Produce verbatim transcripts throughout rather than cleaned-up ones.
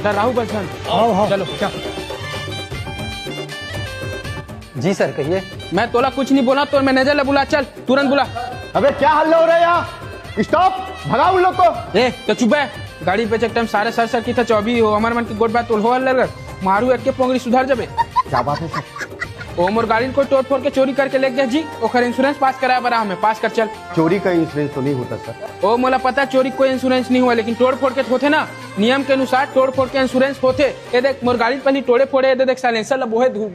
Sir, Rahu बस धन। आओ, आओ। चलो। जी सर, कहिए। मैं तोला कुछ नहीं बोला, तोर मैनेजर ला बुला, चल, तुरंत बुला। अबे, क्या हल्ला हो रहा है यहाँ? स्टॉप, भगाओ उन लोग को। ए, तो चुप है। गाड़ी बेचे टाइम सारे सर सर की था चौबी हो, हमारे मन की गोट बात तोल हो हल्ला कर। मारू एक के पोंगरी सुधार जबे। क्या बात है सर? ओ मोर गाड़ी को तोड़ फोड़ के चोरी करके ले गया जी, ओकर इंश्योरेंस पास कराया बरा हमें, पास कर चल। चोरी का इंश्योरेंस तो नहीं होता सर। ओ मोला पता चोरी कोई इंश्योरेंस नहीं हुआ, लेकिन तोड़ फोड़ के होथे ना, नियम के अनुसार तोड़ फोड़ के इंश्योरेंस होथे। ये देख मोर गाड़ी पहली तोड़े फोड़े, ये देख साइलेंसर ला बोहे धु-,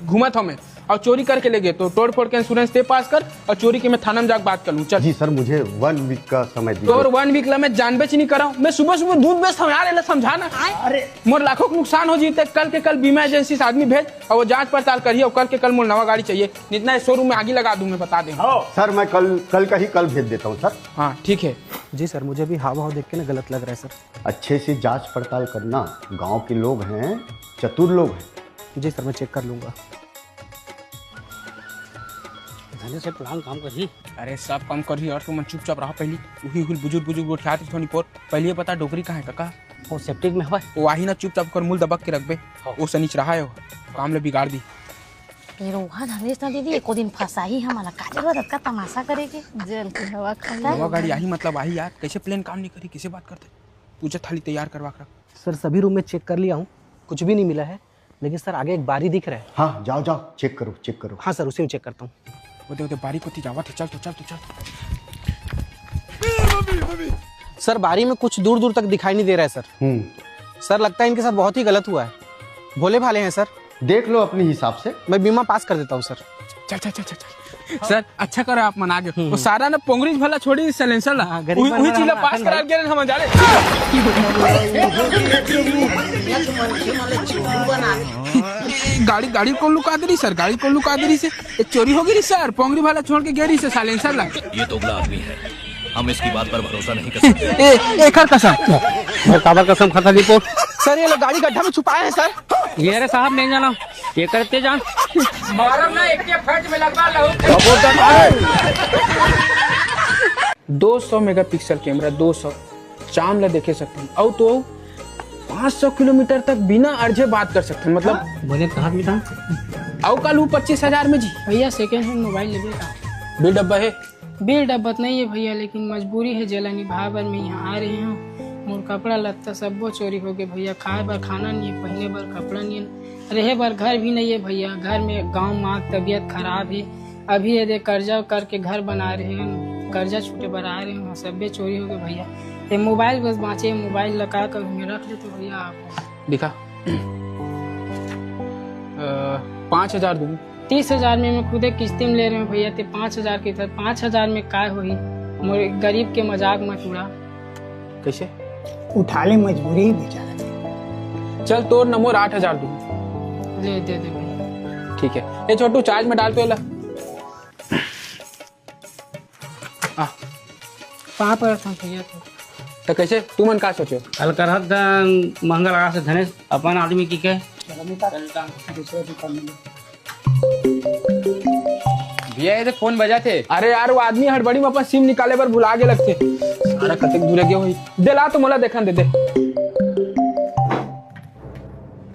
घूमत हमें और चोरी करके ले गए, तो तोड़ फोड़ के इंश्योरेंस ते पास कर और चोरी के मैं थाना में जाके बात कर लूँ। चल। जी सर, मुझे वन वीक का समय दीजिए। तोर वन वीक ला मैं जानबे च नहीं कराऊँ। मैं सुबह सुबह दूध बेचता हूँ यार, एला समझा ना। अरे। मोर लाखों का नुकसान हो जीते। कल के कल बीमा एजेंसी से आदमी भेज और वो जांच पड़ताल करिए और कल के कल मोर नवा गाड़ी चाहिए, नहीं तो ये शोरूम में आगी लगा दूँ, मैं बता दे। सर, मैं कल, कल का ही कल भेज देता हूँ सर। हाँ, ठीक है। जी सर, मुझे भी हाव भाव देख के ना गलत लग रहा है सर। अच्छे से जांच पड़ताल करना, गांव के लोग हैं, चतुर लोग हैं। जी सर, मैं चेक कर लूंगा। धने से प्लान काम करही। अरे सब काम करही यार, तुमन चुपचाप रहो। पहली उही हुल बुजुर्ग बुजुर्ग गोठियात थोनी पोर। पहली ये बता डोकरी कहाँ है काका? वो सेप्टिक में हवा। वो आही ना, चुपचाप कर मुल दबक के रखबे। हाँ। वो सनीच रहा है, वो काम ले बिगाड़ दी। ये रोहा धनेश ना दीदी, एको दिन फंसाही हमला, का जरूरत अतका तमाशा करे के? जेल के हवा खाई। नवा गाड़ी आही मतलब आही यार, कैसे प्लान काम नहीं करी, किसे बात करते? पूछे थाली तैयार करवा के रख। सर, सभी रूम में चेक कर लिया हूँ, कुछ भी नहीं मिला है, लेकिन सर आगे एक बारी दिख रहा है। हाँ, जाओ जाओ, चेक करो, चेक करो। हाँ सर, उसे भी चेक करता हूँ। वो दे, वो दे, बारी कोती जावत है, चल तो, चल तो, चल। सर, बारी में कुछ दूर दूर तक दिखाई नहीं दे रहा है सर। हम्म। सर, लगता है इनके साथ बहुत ही गलत हुआ है। भोले भाले हैं सर। देख लो अपने हिसाब से। मैं बीमा पास कर देता हूँ सर। चल चल चल चल चल। सर, अच्छा करा आप मन आ गए। वो सारा ना पोंगरी भला छोड़ी, साइलेंसर ला। हाँ, गरीब उही, उही वाला चीज ला हमारा पास करा के हम जाने। गाड़ी, गाड़ी कौन लुका दे रही सर? गाड़ी कौन लुका दे रही से? ये चोरी हो गई सर, पोंगरी भला छोड़ के गे रही से साइलेंसर ला। ये दोगला आदमी है, हम इसकी बात पर भरोसा नहीं कर सकते। ए, एकर कसम। मैं काबर कसम खाता दीपो? सर, ये लोग गाड़ी गड्ढा में छुपाए हैं सर। ये रे साहब, नहीं जाना, ये करते जान। मारब ना, एक के फट में लगवा लहू। दो सौ मेगापिक्सल कैमरा, दो सौ, चाम ला देखे सकथन। अउ तो पाँच सौ किलोमीटर तक बिना अर्झे बात कर सकथन, मतलब। हाँ, बोले कहाँ मिलता? अउ कालू पच्चीस हजार में जी। भैया, सेकंड हैंड मोबाइल लेबे का? बिल डब्बा है। बिल डब्बा तो नहीं है भैया, लेकिन मजबूरी है, जेला निभाए बर मैं यहाँ आ रहे हूँ। मोर कपड़ा लत्ता सब्बो चोरी हो गए भैया, खाए बर खाना नहीं है, पहने बर कपड़ा नहीं है, रहे बर घर भी नहीं है भैया। घर में गाँव माँ के तबीयत खराब है, अभी ये दे कर्जा करके घर बना रहे हैं, कर्जा छूटे बर आ रहे हैं, सब्बे चोरी हो गए भैया। ये मोबाइल बस बाँचे, मोबाइल ला का करूँ मैं, रख लेते भैया आप। दिखा। अ, पाँच हजार दूँ। तीस हजार में मैं खुदे किस्ती में ले रहे हूँ भैया, ते पाँच हजार के इधर, पाँच हजार में काय होही? मोर गरीब के मजाक मत उड़ा। कैसे? उठा ले, मजबूरी है बेचारा के। चल, तोर न मोर आठ हजार दूँ। ले, दे दे भैया। ठीक है। ए छोटू, चार्ज में डाल तो एला। आ। पाँव परत हँव भैया तो। तो कैसे? तुमन का सोचे? अलकरहत दन महंगा लगा से धनेश, अपन आदमी की के। दूसरा दुकान में। भैया, ये तो फोन बजा थे। अरे यार, वो आदमी हड़बड़ी में अपन सिम निकाले बर भुला गे लगथे। सारा कतेक दूर गे होही। दे ला तो मोला देखन दे दे।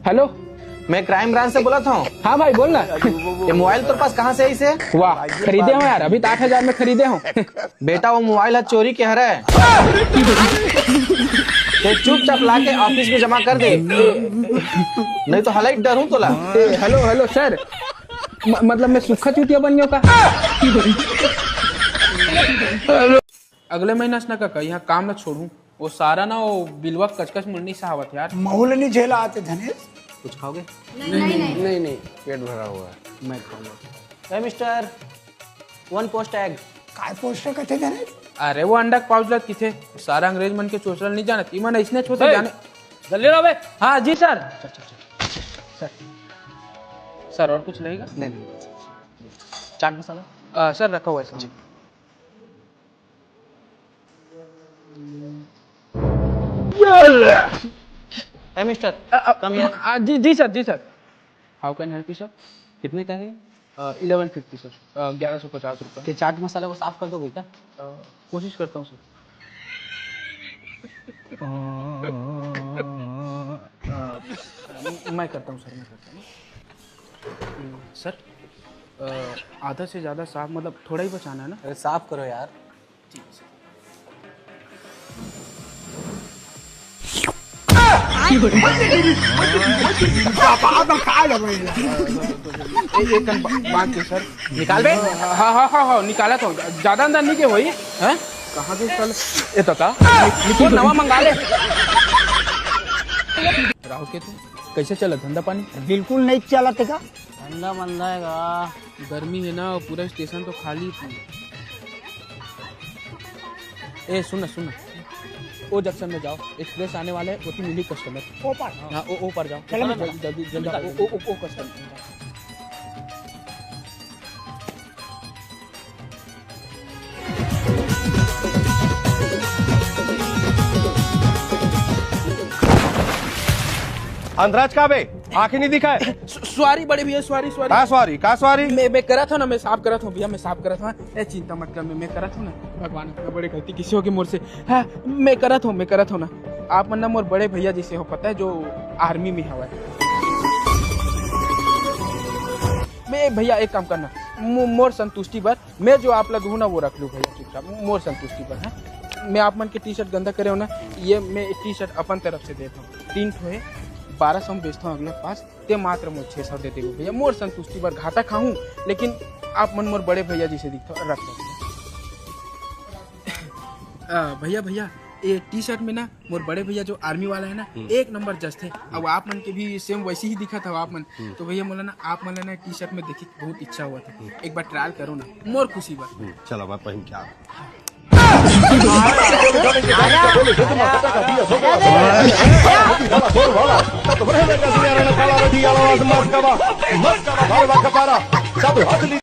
हेलो, मैं क्राइम ब्रांच से बोलत हँव। हाँ भाई, बोल ना। ये मोबाइल तोर पास कहाँ से आइस हे? वाह, खरीदे हँव यार, अभी तो आठ हजार में खरीदे हँव। बेटा, वो मोबाइल ह चोरी के हरे। ते चुपचाप लाके ऑफिस में जमा कर दे, नहीं तो हलई डरहूँ तोला। ए, हेलो, हेलो सर, म-, मतलब मैं सुक्खा चूतिया बन गेंव का? अगले महीना से ना काका, यहाँ काम ला छोड़हूँ। वो सारा ना, वो बिलवा कचकच मुन्नी सहावत यार। महू ल नहीं झेला आते धनेश। कुछ खाओगे? नहीं, नहीं, नहीं। नहीं, नहीं, पेट भरा हुआ है। मैं खाऊंगा। ए मिस्टर, वन पोस्ट एग। काय पोस्ट कथे धनेश? अरे वो अंडा के पाउच ला किथे, सारा अंग्रेज मन के चोचला नहीं जानत, इमन ऐसने छोटे ए, जाने। जल्दी रहो बे। हाँ जी सर। सर, सर, सर, और कुछ लगेगा? नहीं, नहीं। चाट मसाला? अ, सर, रखा हुआ है सर। जी। ए mister, uh, uh, come here। Uh, जी, जी सर, जी sir. How can help you sir? कितने का है? Uh, eleven fifty sir. अ, ग्यारह सौ पचास रुपये। ये चाट मसाला को साफ कर दोगे क्या? अ, कोशिश करता हूँ सर। मैं करता हूँ सर, मैं करता हूँ। सर, अ, आधा से ज़्यादा साफ, मतलब, थोड़ा ही बचाना है ना? अरे, साफ करो यार। ठीक है सर। ए, एक कन बा-, बांध के सर। निकाल बे। हाँ, हाँ, हाँ, हाँ, निकालत हँव। ज्यादा अंदर नहीं के होई, हैं? कहाँ गए साले? ए तो का? निकाल, नवा मंगा ले। राहु केतु, कैसे चला धंधा पानी? बिल्कुल नहीं चला तेका। धंधा मंदा है गा। गर्मी है ना, पूरा स्टेशन तो खाली थी। ए, सुन ना, सुन ना। ओ जंक्शन में जाओ, एक्सप्रेस आने वाले हैं, ओती मिली कस्टमर। ओ पार? हाँ, ओ, ओ पार जाओ। चलो, मैं जल्दी, जल्दी, जल्दी, ओ, ओ, ओ, ओ कस्टमर। अंधराज का बे? आँखें नहीं दिखाए? स-, सॉरी बड़े भैया, सॉरी, सॉरी। का सॉरी? का सॉरी? मैं, मैं करत हँव ना, मैं साफ करत हँव भैया, मैं साफ करत हँव। ए, चिंता मत कर, मैं, मैं करत हँव ना। भगवान, इतना बड़े गलती किसी हो गई मोर से। हाँ, मैं करत हँव, मैं करत हँव ना। आप मन ना मोर बड़े भैया जैसे हो, पता है, जो आर्मी में हवय। मैं, भैया, एक काम करना, मो-, मोर संतुष्टि बर मैं जो आप ला दूँ ना, वो रख लूँ भैया, चुपचाप, मोर संतुष्टि बर, हाँ? मैं आप मन के टी शर्ट गंदा करे हँव ना, ये मैं टी शर्ट अपन तरफ से देत हँव, तीन ठो हे, बारह सौ में बेचत हँव अगले पास, ते मात्र मोर छः सौ दे देबो भैया, मोर संतुष्टि बर घाटा खाहूँ, लेकिन आप मन मोर बड़े भैया जैसे दिखत हो, रख लो। आ, भैया, भैया, ये टी शर्ट में ना मोर बड़े भैया जो आर्मी वाला है ना, हम्म। एक नंबर जचथे। अब आप मन के भी सेम वैसे ही दिखत हव आप मन। हम्म। तो भैया, मोला ना आप मन ला ना टी शर्ट में देखे के बहुत इच्छा होवत हे। एक बार ट्रायल करो ना, मोर खुशी बर। हम्म, चलो, मैं पहन के आ रहा हूँ।